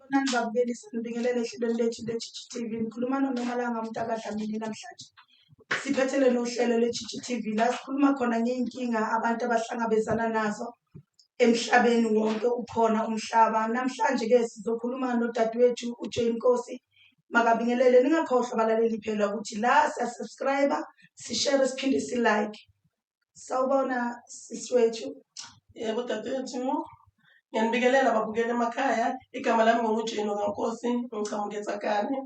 Sanibonani babukeli, sanibingelela ehlelweni lethu le-GG TV. Ngikhuluma noNomalanga MntakaDlamini namhlanje. Siphethele nohlelo le-GG TV la sikhuluma khona ngey'nkinga abantu abahlangabezana nazo emhlabeni wonke ukhona umhlaba. Namhlanje-ke sizokhuluma nodadewethu uJane Nkosi. Makabingelele, ningakhohlwa balaleli phela ukuthi la siya-subscribe, sishere siphinde si-like. Sawubona sisi wethu. Yebo dadewethu, ngiyanibingelela babukeli emakhaya. Igama lami nginguJane kaNkosi, ngichamuka eTsakane.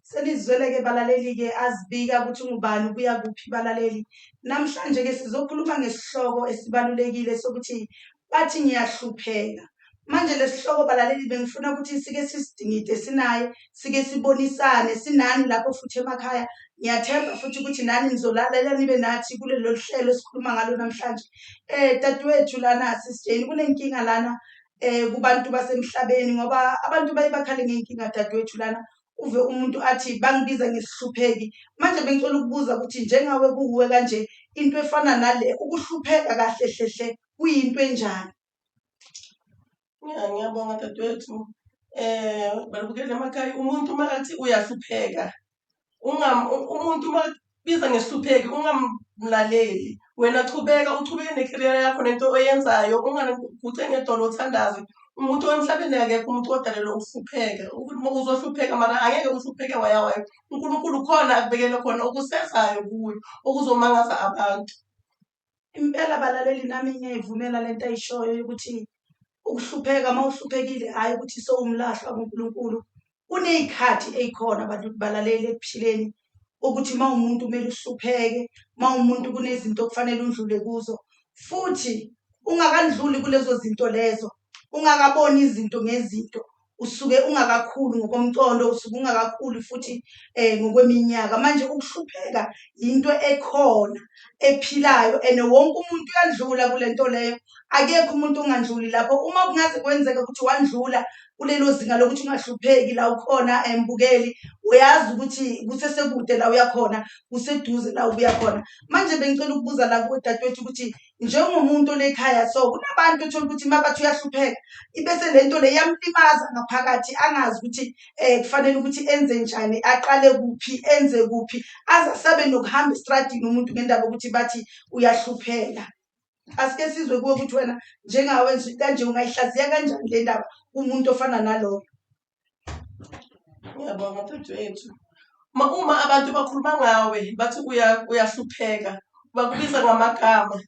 Selizwele-ke balaleli-ke azibika ukuthi ungubani ubuya kuphi balaleli. Namhlanje-ke sizokhuluma ngesihloko esibalulekile sokuthi bathi ngiyahlupheka. Manje lesihloko balaleli bengifuna ukuthi sike sisidingide sinaye, sike sibonisane sinani lapho futhi emakhaya. Ngiyathemba futhi ukuthi nani nizolalela nibe nathi kulelo hlelo esikhuluma ngalo namhlanje. Dadewethu lana Sis Jane kunenkinga lana kubantu basemhlabeni ngoba abantu baye bakhale ngey'nkinga dadewethu lana uve umuntu athi bangibiza ngesihlupheki. Manje bengicela ukubuza ukuthi njengawe kuwuwe kanje into efana nale ukuhlupheka kahle hle hle kuyinto enjani? Ya, ngiyabonga dadewethu. Balibukela emakhaya, umuntu uma athi uyahlupheka, umuntu uma biza ngesihlupheki ungamlaleli. Wena chubeka uchubeke ne-career yakho nento oyenzayo, ungaguce ngedolo uthandaze. Umuntu emhlabeni akekho umuntu odalelwe ukuhlupheka. Uzohlupheka mara angeke uhlupheke waya waya. UNkulunkulu khona akubekele khona okusezayo kuwe okuzomangaza abantu. Impela balaleli nami ngiyayivumela lento ayishoyo yokuthi ukuhlupheka uma uhluphekile hhayi ukuthi sowumlahlwa kuNkulunkulu. Kuney'khathi ey'khona bantu balaleli ekuphileni ukuthi uma uwumuntu kumele uhlupheke, uma uwumuntu kunezinto okufanele undlule kuzo futhi ungakandluli kulezo zinto lezo, ungakaboni izinto ngezinto usuke ungakakhuli ngokomqondo, usuke ungakakhuli futhi ngokweminyaka. Manje ukuhlupheka yinto ekhona ephilayo and wonke umuntu uyandlula kule nto leyo, akekho umuntu ongandluli lapho. Uma kungaze kwenzeke ukuthi wandlula kulelo zinga lokuthi ungahlupheki la ukhona mbukeli, uyazi ukuthi kusesekude la uya khona, kuseduze la ubuya khona. Manje bengicela ukubuza la kuwe dadewethu ukuthi njengomuntu olekhaya so kunabantu othola ukuthi uma bathi uyahlupheka ibese le nto le iyamlimaza ngaphakathi angazi ukuthi um kufanele ukuthi enze njani aqale kuphi enze kuphi aze asabe nokuhamba estradini umuntu ngendaba yokuthi bathi uyahlupheka. Asike sizwe kuwe ukuthi wena njengawe kanje ungayihlaziya kanjani le ndaba kumuntu ofana naloyo. Ngiyabonga dadewethu. Uma abantu bakhuluma ngawe bathi uyahlupheka, bakubiza ngamagama,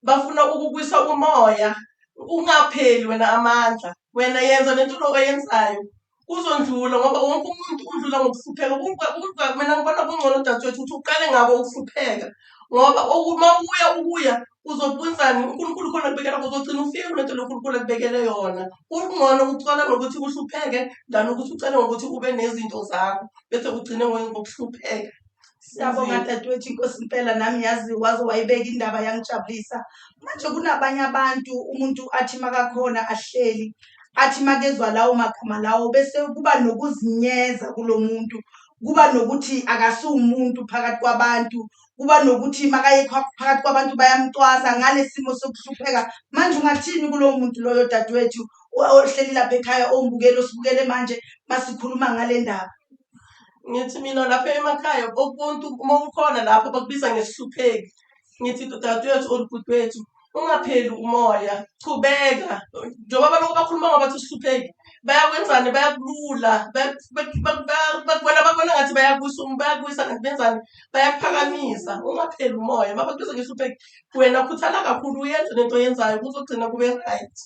bafuna ukukuwisa umoya, ungapheli wena amandla. Wena yenza lento lo oyenzayo kuzondlula ngoba wonke umuntu udlula ngokuhlupheka. Mina ngibona kungcono dadewethu ukuthi uqale ngako ukuhlupheka ngoba uma uya ukuya uzokwenzani uNkulunkulu khona kubekela uzogcina ufike kule nto le uNkulunkulu akubekele yona. Kungcono ukucala ngokuthi uhlupheke than ukuthi ucale ngokuthi ube nezinto zakho bese ugcine ngokuhlupheka. Siyabonga dadewethu inkosi impela nami yazi waze wayibeka indaba yangijabulisa. Manje kunabanye abantu umuntu athi makakhona ahleli athi makezwa lawo magama lawo bese kuba nokuzinyeza kulo muntu, kuba nokuthi akasiwumuntu phakathi kwabantu, kuba nokuthi makaye phakathi kwabantu bayamcwasa ngale simo sokuhlupheka. Manje ungathini kulowo muntu loyo dadewethu ohleli lapha ekhaya ongibukele osibukele manje masikhuluma ngale ndaba? Ngithi mina lapha emakhaya ubuntu uma ukhona lapho bakubiza ngesihlupheki. Ngithi dadewethu or bhuti wethu ungapheli umoya, chubeka. Njengoba balokhu bakhuluma ngabathi usihlupheki, bayakwenzani bayakulula, bona babona ngathi bayakuwisa bayakuwisa kanti benzani bayakuphakamisa. Ungapheli umoya, uma bakubiza ngesihlupheki wena khuthala kakhulu uyenze lento oyenzayo kuzogcina kube right.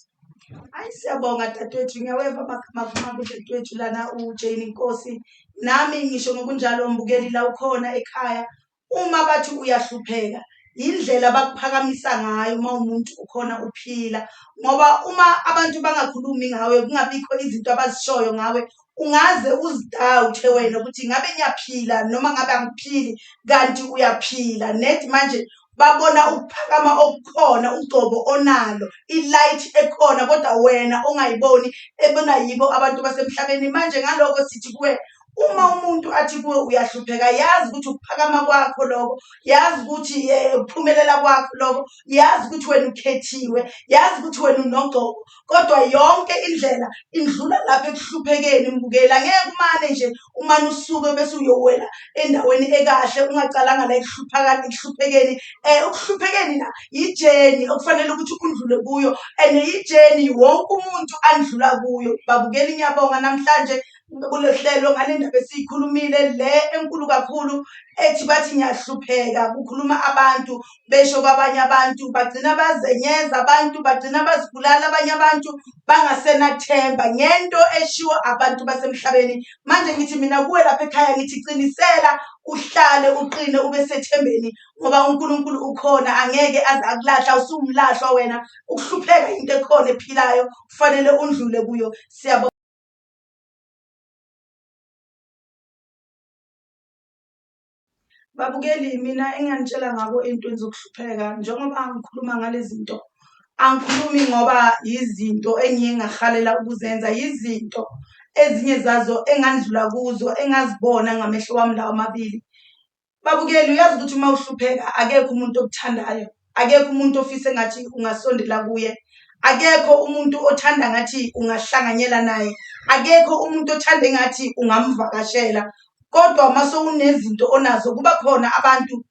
Hayi siyabonga dadewethu ngiyaweva amagama aphuma kudadewethu lana uJane Nkosi. Nami ngisho ngokunjalo mbukeli la ukhona ekhaya uma bathi uyahlupheka yindlela abakuphakamisa ngayo uma umuntu ukhona uphila ngoba uma abantu bangakhulumi ngawe kungabikho izinto abazishoyo ngawe ungaze uzidawuthe wena ukuthi ngabe ngiyaphila noma ngabe angiphili kanti uyaphila net manje babona ukuphakama okukhona ugcobo onalo i-light ekhona kodwa wena ongayiboni ebona yibo abantu basemhlabeni manje ngaloko sithi kuwe. Uma umuntu athi kuwe uyahlupheka, yazi ukuthi ukuphakama kwakho lokho, yazi ukuthi ukuphumelela kwakho lokho, yazi ukuthi wena ukhethiwe, yazi ukuthi wena unogcobo. Kodwa yonke indlela indlula lapha ekuhluphekeni mbukeli. Angeke umane nje umane usuke bese uyowela endaweni ekahle ungacalanga la ekuhluphekeni. Ukuhluphekeni la yijeni okufanele ukuthi undlule kuyo and yijeni wonke umuntu andlula kuyo. Babukeli ngiyabonga namhlanje kule hlelo ngale ndaba esiyikhulumile le enkulu kakhulu ethi bathi ngiyahlupheka kukhuluma abantu besho kwabanye abantu bagcina bazenyeza abantu bagcina bazibulala abanye abantu bangasenathemba ngento eshiwo abantu basemhlabeni. Manje ngithi mina kuwe lapha ekhaya ngithi qinisela uhlale uqine ube sethembeni ngoba uNkulunkulu ukhona angeke aze akulahle awusuwumlahlwa wena ukuhlupheka into ekhona ephilayo kufanele undlule kuyo. Siyabonga. Babukeli, mina enginganitshela ngako ey'ntweni zokuhlupheka njengoba ngikhuluma ngale zinto, angikhulumi ngoba yizinto engiye ngahalela ukuzenza, yizinto ezinye zazo engandlula kuzo, engazibona ngamehlo wami lawa amabili. Babukeli, uyazi ukuthi uma uhlupheka akekho umuntu okuthandayo, akekho umuntu ofisa engathi ungasondela kuye, akekho umuntu othanda ngathi ungahlanganyela naye, akekho umuntu othanda engathi ungamvakashela. Kodwa uma sewunezinto onazo kuba khona abantu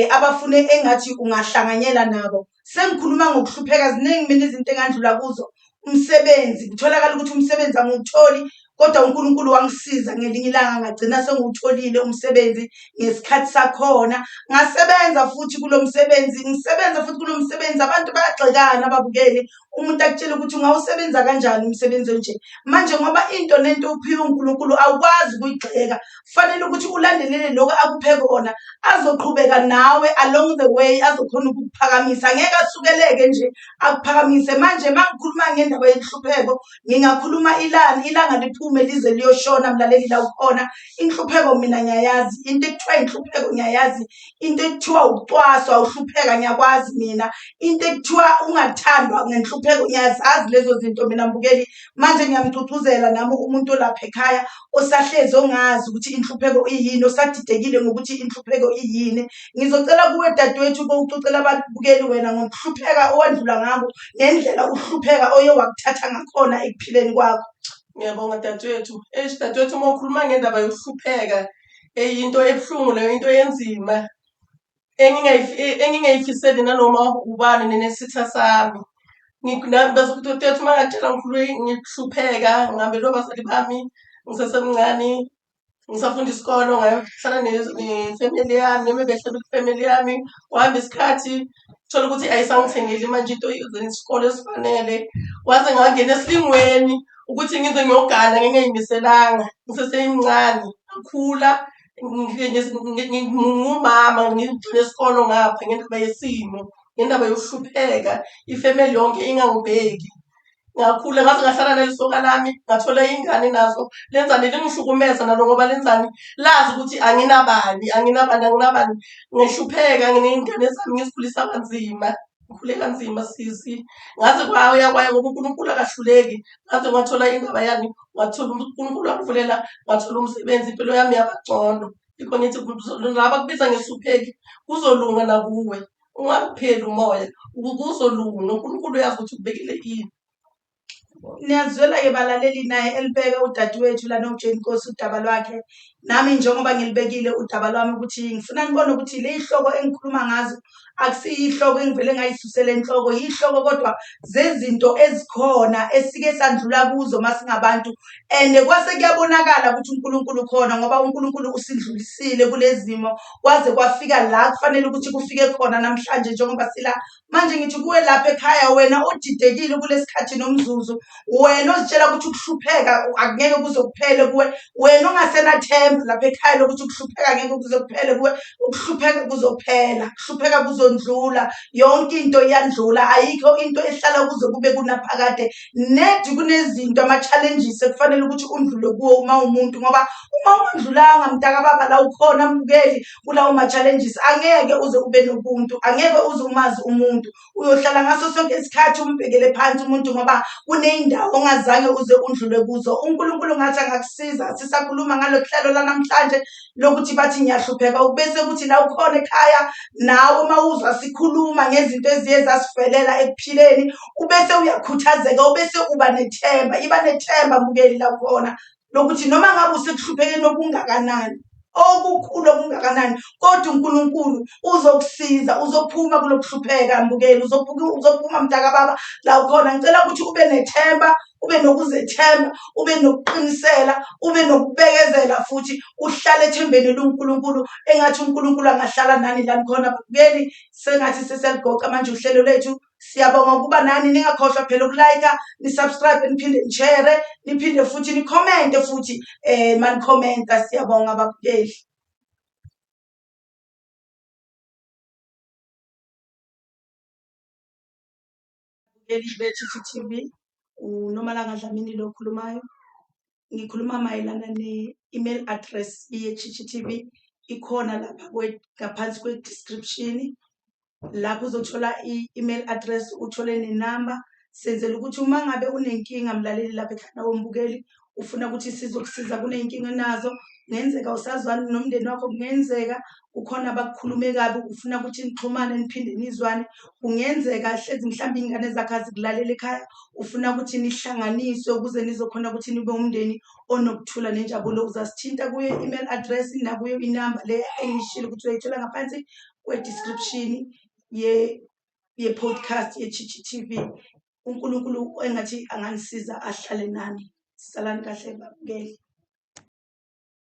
abafune engathi ungahlanganyela nabo. Sengikhuluma ngokuhlupheka ziningi mina izinto engandlula kuzo. Umsebenzi, kutholakala ukuthi umsebenzi angiwutholi kodwa uNkulunkulu wangisiza ngelinye ilanga ngagcina sengiwutholile umsebenzi ngesikhathi sakhona. Ngasebenza futhi kulo msebenzi, ngisebenza futhi kulo msebenzi abantu bayagxekana ababukeli. Umuntu akutshele ukuthi ungawusebenza kanjani umsebenzi onje. Manje ngoba into nento uphiwe uNkulunkulu awukwazi ukuyigxeka, kufanele ukuthi ulandelele lokhu akuphe kona azoqhubeka nawe along the way azokhona ukukuphakamisa. Angeke asukeleke nje akuphakamise. Manje uma ngikhuluma ngendaba yenhlupheko ngingakhuluma ilanga, ilanga liphume lize liyoshona mlaleli la ukhona. Inhlupheko mina ngiyayazi, into ekuthiwa inhlupheko ngiyayazi. Into ekuthiwa ukucwaswa uhlupheka ngiyakwazi mina. Into ekuthiwa ungathandwa ngenhlupheko ngiyazazi lezo zinto mina mbukeli. Manje ngiyamgqugquzela nami umuntu olapha ekhaya osahlezi ongazi ukuthi inhlupheko iyini, osadidekile ngokuthi inhlupheko iyini. Ngizocela kuwe dadewethu uke uxoxele ababukeli wena ngokuhlupheka owandlula ngako, ngendlela ukuhlupheka oye wakuthatha ngakhona ekuphileni kwakho. Ngiyabonga dadewethu. Eish dadewethu uma ukhuluma ngendaba yokuhlupheka, eyi into ebuhlungu leyo, into enzima engingayifiseli nanoma ubani nenesitha sami. Dadewethu uma ngakutshela ngikhule ngihlupheka, ngihambelwe abazali bami ngisasemncane, ngisafunda isikolo ngayohlala nefemeli yami noma behlala kwifemeli yami. Kwahamba isikhathi thola ukuthi ayisangithengeli manje into zesikole ezifanele. Kwaze ngangena esilingweni ukuthi ngize ngiyogana ngingay'miselanga ngisesemncane. Ngakhula ngiwumama ngigcine isikolo ngapha ngendaba yesimo, ngendaba yokuhlupheka, ifemeli yonke ingangibheki. Ngakhula ngaze ngahlala nelisoka lami ngathola iy'ngane nazo lenzani lingihlukumeza nalo ngoba lenzani lazi ukuthi anginabani anginabani anginabani. Ngihlupheka nginey'ngane zami ngizikhulisa kanzima, ngikhule kanzima sisi. Ngaze kwaya kwaya ngoba uNkulunkulu akahluleki ngaze ngathola indaba yani, ngathola uNkulunkulu wangivulela ngathola umsebenzi impilo yami yaba ngcono. Yikho ngithi la bakubiza ngesihlupheki kuzolunga nakuwe. Ungapheli umoya, kuzolunga. UNkulunkulu uyazi ukuthi ukubekele ini. Niyazizwela-ke balaleli naye elibeka udadewethu lana uJane Nkosi udaba lwakhe. Nami njengoba ngilibekile udaba lwami ukuthi ngifuna nibone ukuthi le yihloko engikhuluma ngazo akusiyihloko engivele ngayisusela enhloko, yihloko kodwa zezinto ezikhona esike sandlula kuzo masingabantu and kwase kuyabonakala ukuthi uNkulunkulu ukhona ngoba uNkulunkulu usindlulisile kulezimo kwaze kwafika la kufanele ukuthi kufike khona namhlanje njengoba sila manje. Ngithi kuwe lapha ekhaya wena odidekile kulesikhathi nomzuzu, wena ozitshela ukuthi ukuhlupheka akungeke kuze kuphele kuwe, wena ongasenathemba. nethemba lapha ekhaya lokuthi ukuhlupheka ngeke kuze kuphele kuwe. Ukuhlupheka kuzophela, ukuhlupheka kuzondlula, yonke into iyandlula, ayikho into ehlala kuze kube kunaphakade. Nedi kunezinto ama-challenges ekufanele ukuthi undlule kuwo uma uwumuntu ngoba uma ungandlulanga mntakababa la ukhona mbukeli kulawo ma-challenges angeke uze ube nobuntu, angeke uze umazi umuntu. Uyohlala ngaso sonke isikhathi umbhekele phansi umuntu ngoba kuney'ndawo ongazange uze undlule kuzo. UNkulunkulu ngathi angakusiza sisakhuluma ngalo hlelo lanamhlanje lokuthi bathi ngiyahlupheka ubese kuthi la ukhona ekhaya nawe uma uzwa sikhuluma ngezinto eziye zasivelela ekuphileni ubese uyakhuthazeka ubese uba nethemba. Iba nethemba mbukeli la ukhona lokuthi noma ngabe usekuhluphekeni okungakanani okukhulu okungakanani kodwa uNkulunkulu uzokusiza uzophuma kulokuhlupheka mbukeli uzophuma mntakababa la ukhona. Ngicela ukuthi ube nethemba ube nokuzethemba ube nokuqinisela ube nokubekezela futhi uhlale ethembeni luNkulunkulu. Engathi uNkulunkulu angahlala nani la nikhona babukeli. Sengathi sesiyaligoqa manje uhlelo lethu. Siyabonga ukuba nani, ningakhohlwa phela ukulayika, ni-subscribe, niphinde nishere, niphinde futhi nikhomente futhi manikhomenta. Siyabonga babukeli. Babukeli be-Tshitshi TV, uNomalanga Dlamini lo okhulumayo. Ngikhuluma mayelana ne-email address ye-Tshitshi TV, ikhona lapha ngaphansi kwe-description. Lapho uzothola i-email address, uthole nenamba. Senzela ukuthi uma ngabe unenkinga mlaleli lapha ekhaya nawe mbukeli, ufuna ukuthi sizokusiza kuney'nkinga onazo, kungenzeka awusazwani nomndeni wakho, kungenzeka kukhona abakukhulume kabi ufuna ukuthi nixhumane niphinde nizwane, kungenzeka hlezi mhlawumbe iy'ngane zakho azikulaleli ekhaya, ufuna ukuthi nihlanganiswe ukuze nizokhona ukuthi nibe umndeni onokuthula nenjabulo. Uzasithinta kuyo i-email address nakuyo inamba le engiyishilo ukuthi uyoyithola ngaphansi kwe-description ye-podcast ye-Tshitshi TV. UNkulunkulu engathi anganisiza ahlale nani. Salani kahle babukeli.